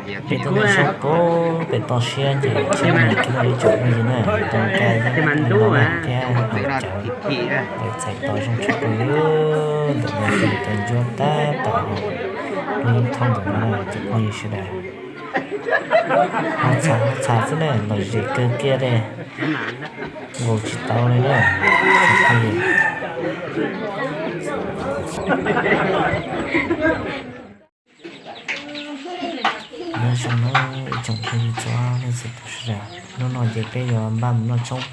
Peb tuaj ntawm Soob Kub pem toj siab ces tsheb no tsuas muaj ib tsoom phooj ywg na, tau nkag yeeb no thiab haus cawv, lawv txhais tos zoo tshaj plaws li. Ntawm no ces cov ntsuab tab tom lub yeeb thooj ntawm no na tsoom phooj ywg sawv daws. Haus txhas haus txhas xwb na, lom zem kawg kiag li, nkaus tsis tau li na. Nyob zoo na ib tsoom phooj ywg txhua leej txhua tus sawv daws, hnub no ces peb yuav npaj mus noj tshoob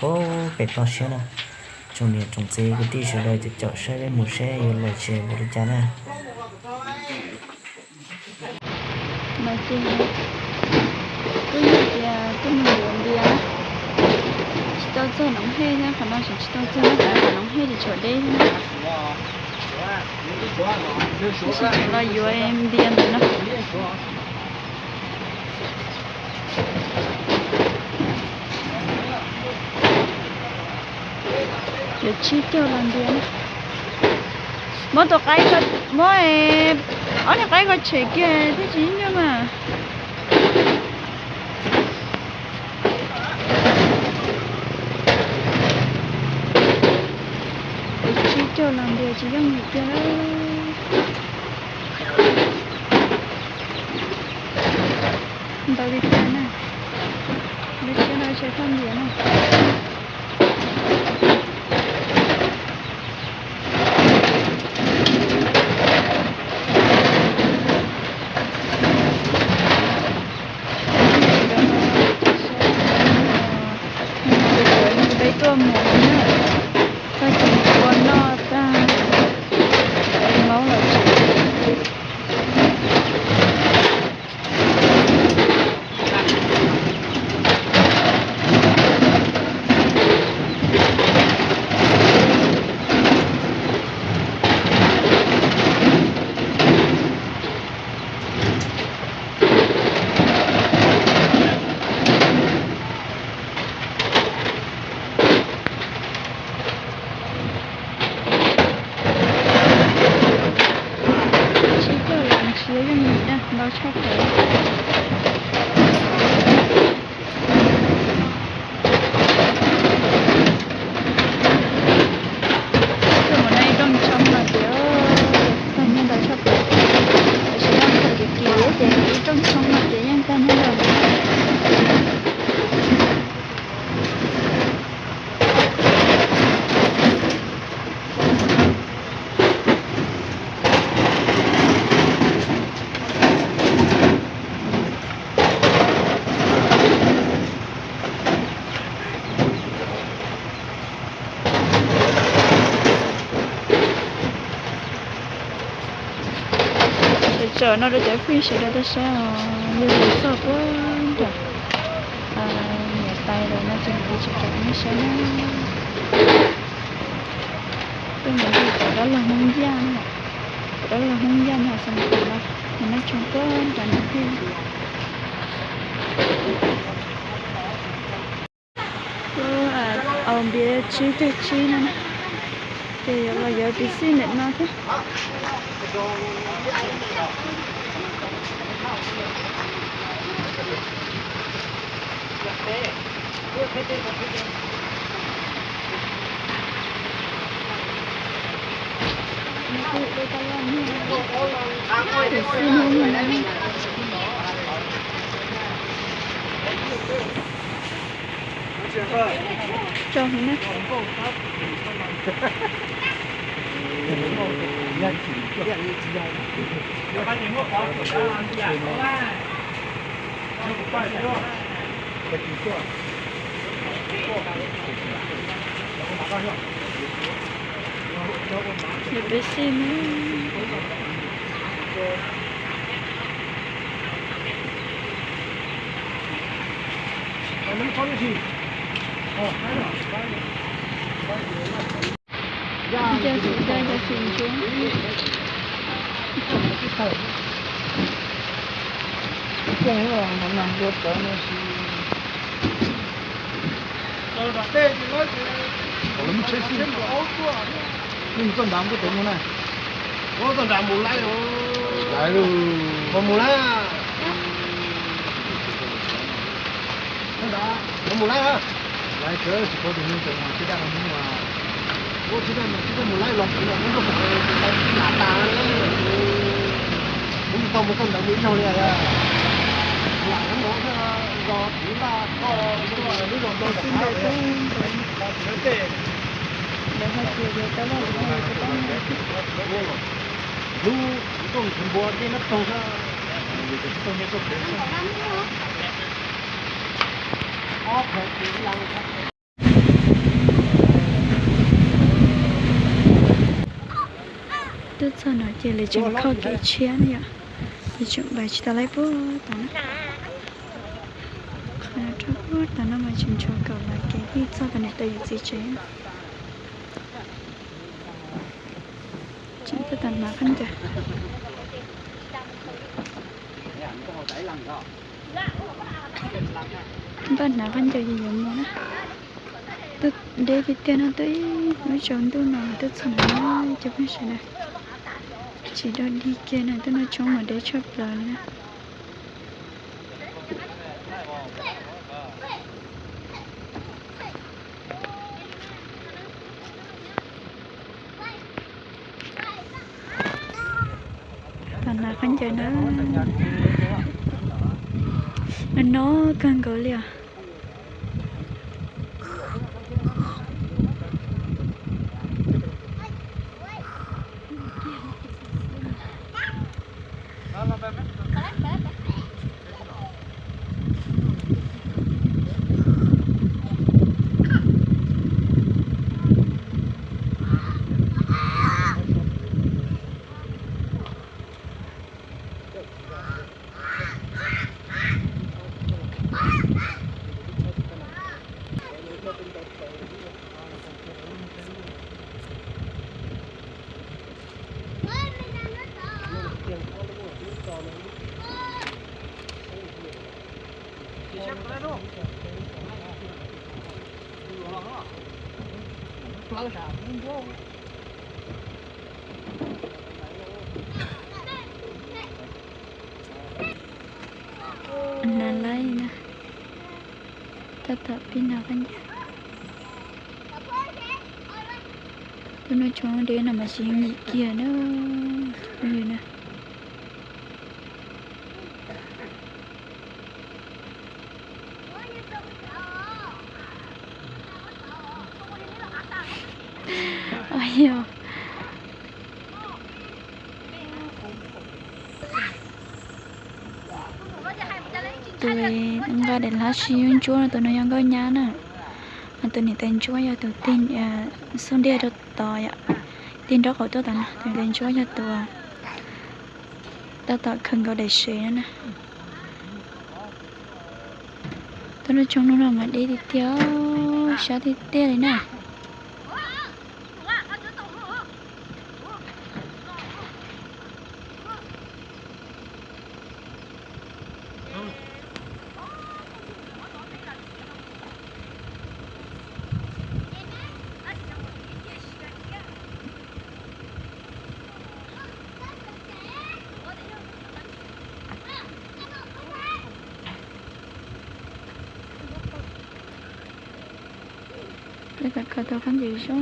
pem toj siab na. Tsoom niam tsoom txiv kwv tij sawv daws caum caum saib peb mus seb yuav lom zem npaum li cas na. No ces kuj yog tias tuaj mus yuav npias na, tsis tau txog Noov Hej thiab, qhov no tseem tsis tau txog, qhov no Noov Hej tseem tshuav deb thiab na. Tab sis tseem los yuav npias ntawm no. Yuav tsib caug los npias na. Muab tus qaib ko, muab ob niag qaib ko tshem kiag thiab tsis nyuaj mas. Yuav tsib caug los npias tsis yooj yim kiag lawm. Ntau li cas na, lub siab no tshaj thaj npias na. Peb tuaj mus na, tag kis ua noj tag, maub los tsev. Tsib caug los nws tsis yooj yim na, ntau tshaj plaws. Tuaj mus noj ib rooj tshoob no ces tag nyiaj ntau tshaj plaws. Tam sim no thaum kim kim ces ib rooj tshoob no ces yeej tag nyiaj ntau. Tseem tsawm no rau cov phooj ywg sawv daws tau saib os, yog yus txog puag nram niam tais lawm no ces mam li tseem tsawm nej saib na. Peb mus nrog cov dab laug Hmoob Yaj na, cov dab laug Hmoob Yaj nyob Xeev Khuam no, nws noj tshoob puag nram no thiab. Kuv aus npias tsib caug tsib no, ces yuav los yuav pis xij ntawm no thiab. Pis xij no. Tso hauv na. Peb xij na. Cov xim cov, cov xim ntsuab. Txoj nrad kuj tuaj mus na. Txoj nrad mus lawm. Lawm. Mus na. Mus laij, laij tsis paub tus neeg tseem mus tsis daj mus, mus laij los kuv los muab nrog kuv tus tais lam tas, kuv tau mus tau ntawd mus ib zaug li, lam no zos kuv laj koj lub zos lub zos. Hlub kuv tuaj mus npua dej nab toog, ob phav kuv la. Twb txog no ces lawv tseem kho kev tshiab na yom, ces tseem npaj tsis tau laij puag tom no. Qhov no rau puag tom no mas tseem tshuav kaum lawm kev thiaj txog tom niam tais yawm txiv tsev. Tseem tuaj tom hnav khaub ncaws. Npaj hnav khaub ncaws ces yuav mus na. Tuaj deb tiag tiag no, tuaj ib lub tsaus ntuj no tuaj txog no cov phooj ywg sawv daws. Tsis dog dig kiag no, tuaj noj tshoob mas deb tshaj plaws li na. Tom hnav khaub ncaws na, no no kawg nkaus li os. Hnav laij na, tab tom pib hnav khaub ncaws. Tuaj noj tshoob deb no mas tsis yooj yim kiag na, tus phooj ywg na. Yog tus nqa daim hlab sib ntsuab no, tus no yog nkauj nyab na. Tus niam tais ntsuab yog tus tig xub ntiag rau tod yom, tig nraub qaum tuaj tom no. Tus niam tais ntsuab yog tus tab tom khaws nkaus daim sev no na. Tuaj noj tshoob hnub no mas deb tiag tiag, sab tiag tiag li na. Kho tau khaub ncaws zoo,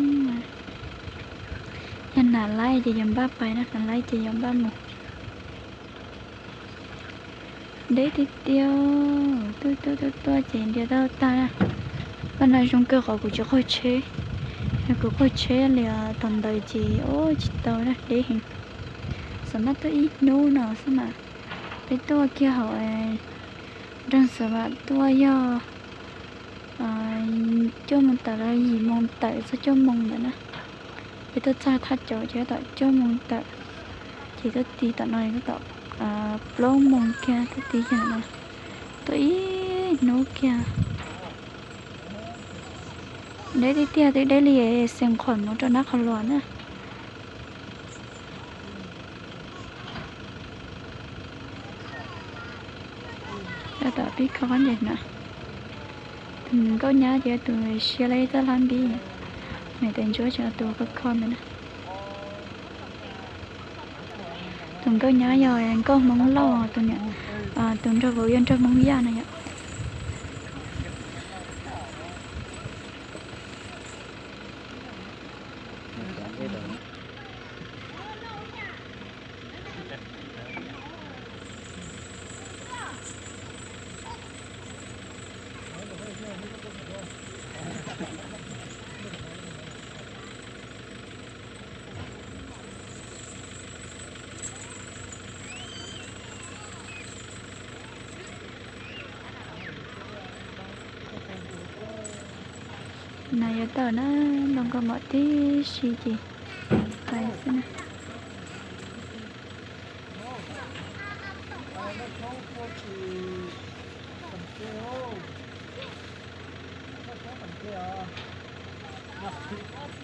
yog hnav laij ces yuav npaj pais na, hnav laij ces yuav npaj mus. Deb tiag tiag, tuaj tuaj tuaj tuaj ces ntiav tau tag na. Paj no zoo kawg qhov kuv tsis qaug tsheb, yog kuv qaug tsheb li tom ntawd ces ua tsis tau na, deb heev. Xam maj tuaj ib hnub no xwb mas peb tuaj kiag hauv nroog Xav Vam tuaj yog cuaj moos tawm los yim moos tawm txog cuaj moos ntawd na. Peb tuaj txog thaj cauv ces tab tom cuaj moos tawm, ces tuaj ti tom no tab tom plaub moos kiag tuaj ti kiag ntawm no, tuaj ib hnub kiag. Deb tiag tiag, twb deb li xeem qhov mus rau nab qhov luas na. Tab tom pib kho khaub ncaws na. Tus nkauj nyab ces tus siab lawm ib txoj hlab npib, niam tais ntsuab ces tus kho kho ntawd na. Tus nkauj nyab yog nkauj Hmoob Lauj, tus nraug vauv yog nraug Hmoob Yaj no yom. No yuav tau na, ntoo kaus mom tib si ces pais xwb na.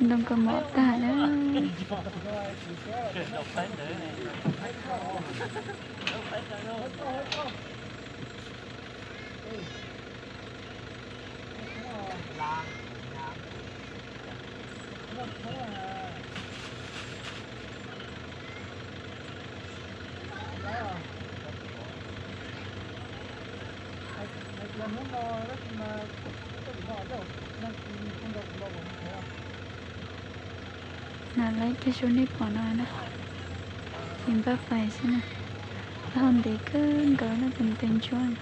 Ntoo kaus mom tag na. No lawm kiag sub nej pom no na, ces npaj pais xwb na. Taub hau ntev kawg nkaus no, tus ntev ntsuab.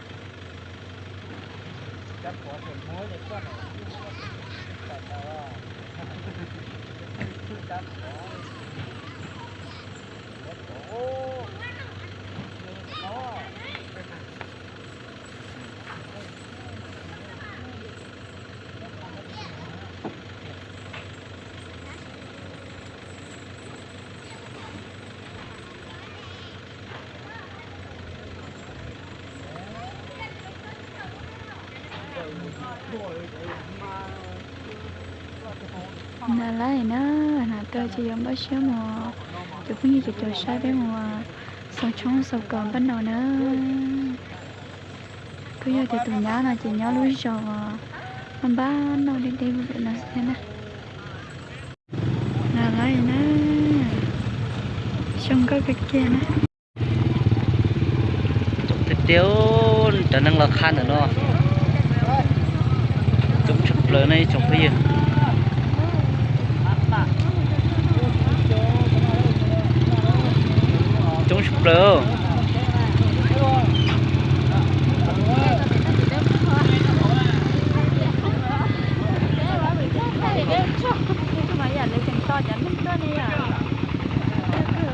Na lawm na, hnav taw ces yuav npaj siab mus, cov phooj ywg cov caum saib peb mus xaus tshoob xaus kos npaj no na. Kuj yog tias tus nyab no ces nyob lub zos uas npaj npaj noj deb deb vim no xwb thiab na. Na lawm na, zoo nkauj kawg kiag na. Tiag tiag, cov neeg los qha ntawm no coob tshaj plaws na ib tsoom phooj ywg. Coob tshaj plaws.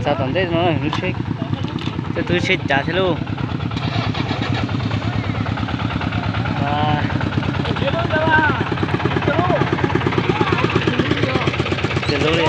Txog tom ntej no, lub tsheb, tej tug tsheb cav thiab lauj. Ces lub li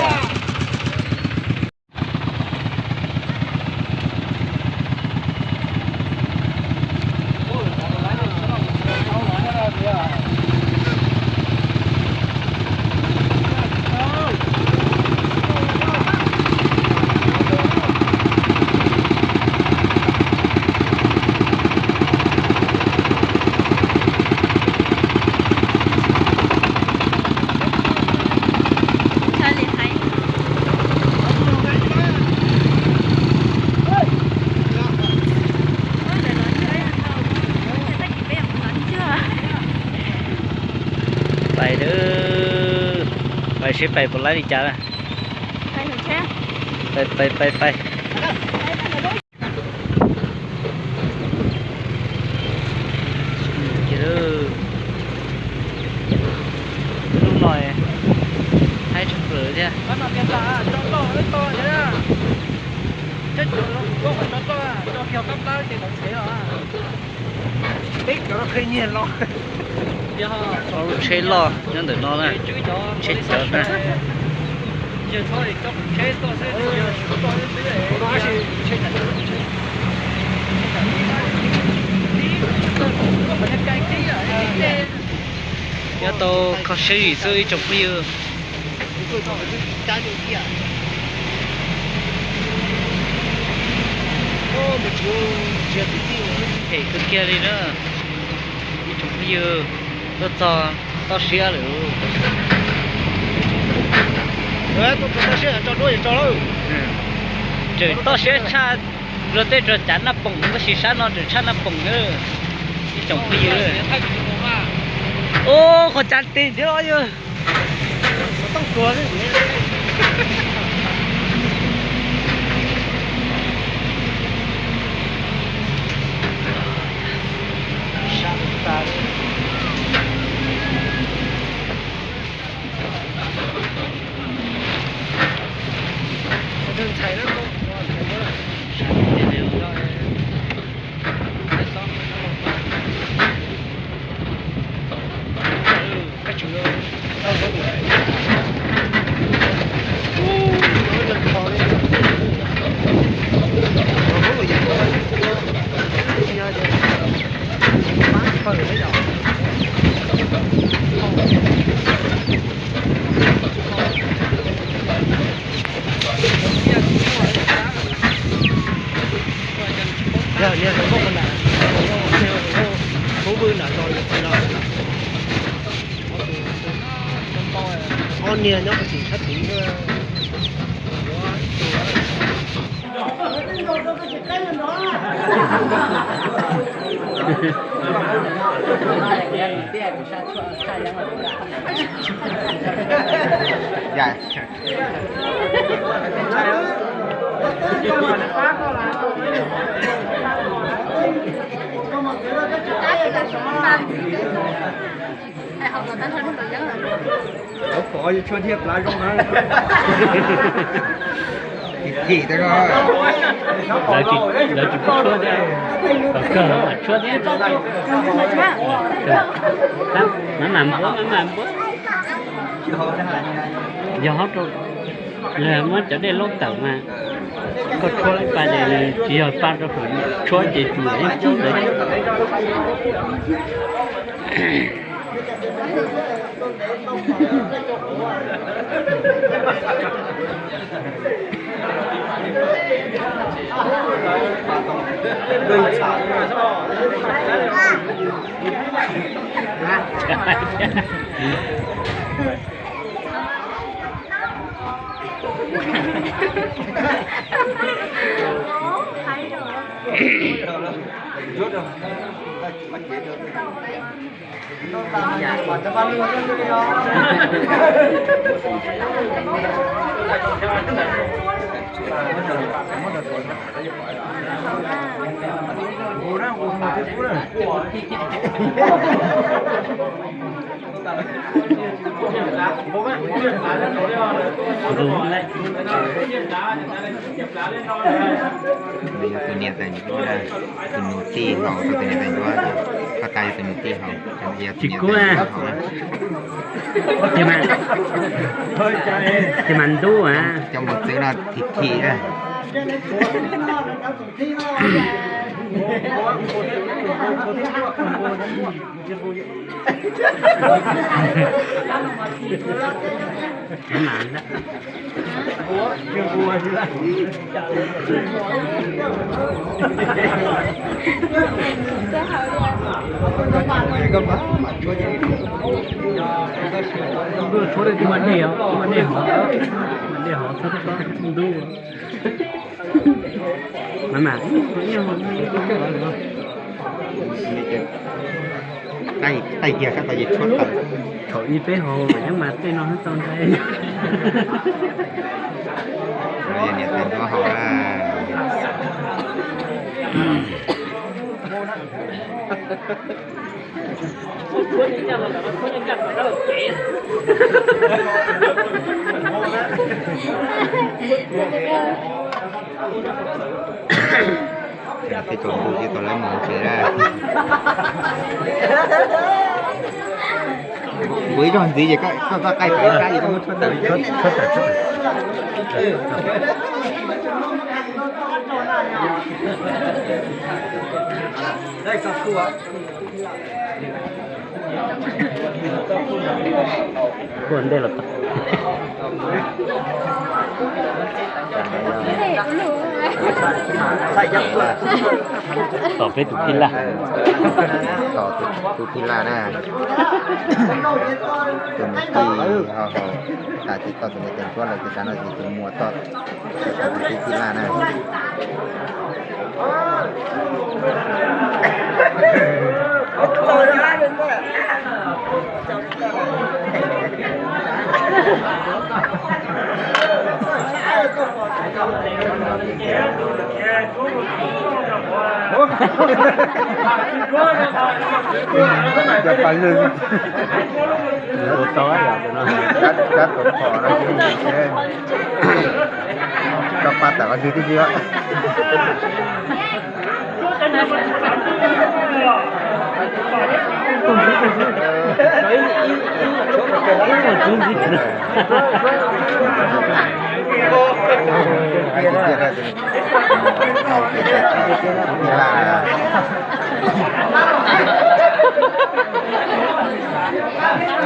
Pais lawm, pais seb pais puas laib li cas. Pais, pais, pais, pais. Lub no haib tshaj plaws thiab. Lub tsheb loj nyob ntawm no na, tsheb cawv na. Nyob tau kho siab zim xwb ib tsoom phooj ywg. Phem kawg kiag li na ib tsoom phooj ywg. Tuaj txog toj siab lawm. Tuaj txog toj siab tso duab tso lawm. Tseem toj siab tshaj luag tej rog cav Naj Poom tab sis sab no tseem tshaj Naj Poom na ib tsoom phooj ywg. Ub, qhov cav tis thiab los yog. Ob niag nyob puag tim sab tid. Ov, pom tshuab thiab plav zoo na. Thim thim, lawv tsis pub tshuab thiab, kom kawg los mam tshuab thiab. Maj mam npuab, maj mam npuab. Yog hov rau, muab cov dej laub tawm mas koj tshuab lawm pa ces tsis yog pa rau hauv, tshuab ces tsuas ib tug ntawd. Tus niam tais ntsuab, tus nus tij hauv rau tus niam tais ntsuab, koj tas yog tus nus tij hauv, tsis kub hauv. Ces mas ntub cov mus txwv no thim thim. Tshuab dej hov, tshuab dej hov, tshuab dej hov ntub. Mas mas, taij kiag sab tod ces tshuab tawm. Thaum ib peb hauv yeej mas tej no tau ntshai. Niam tais ntsuab hauv na. Tej tsaus ntuj ces tau lawv mus tsev na. Kuv ib zaug ntxiv ces koj, koj qaij tawm ib sab ces koj muab tshuab tawm. Ua ntej los tau. Tos peb tus phij laj. Tos tus phij laj na. Tus nus tij ho haus, tas tsis tau tus niam tais ntsuab lawm ces tsam no ces tus muam tau tus phij laj na. Cov paj lwg ua tau no, kab tuav phom no, koj paj tawm qhov twg tib si.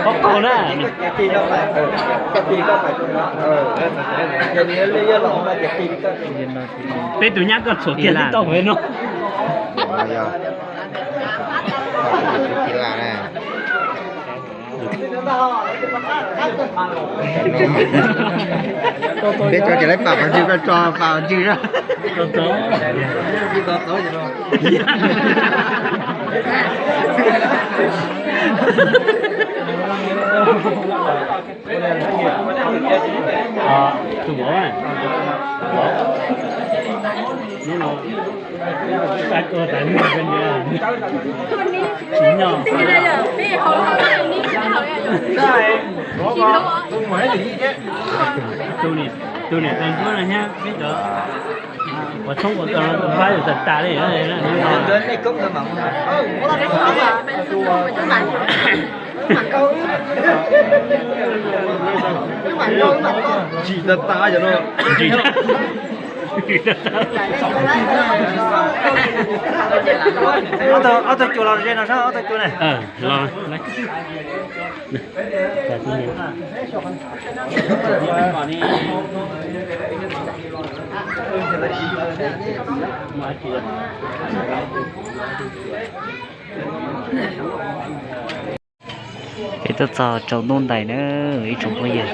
Qhov qaug na. Peb tus nyab koj txhuam kiag tib tau no. Peb tso ces lawv pam qhov ntswg, koj tso pam qhov ntswg na. Tus vauv na. Hnub no, tus niam, tus niam tais Ntsuab no thiab peb cov uas tshoob uas tau tus pab yus tas tas li. Ntsim tas tas cov no. Ob tug cua los ze no saib, ob tug cua ne. Los. Peb tuaj txog tsaus ntuj ntais na ib tsoom phooj ywg.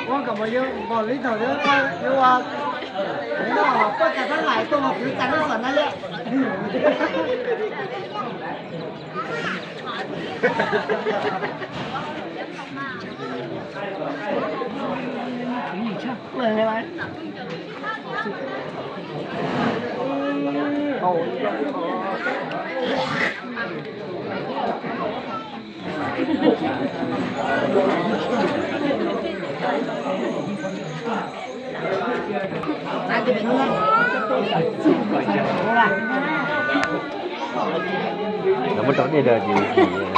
Ua kom mus yug npaum li thaum yuav ua, no koj cov thab lais tuaj mus kwv txaj lub xom na liam. Muab rau dej rau ces hmoov.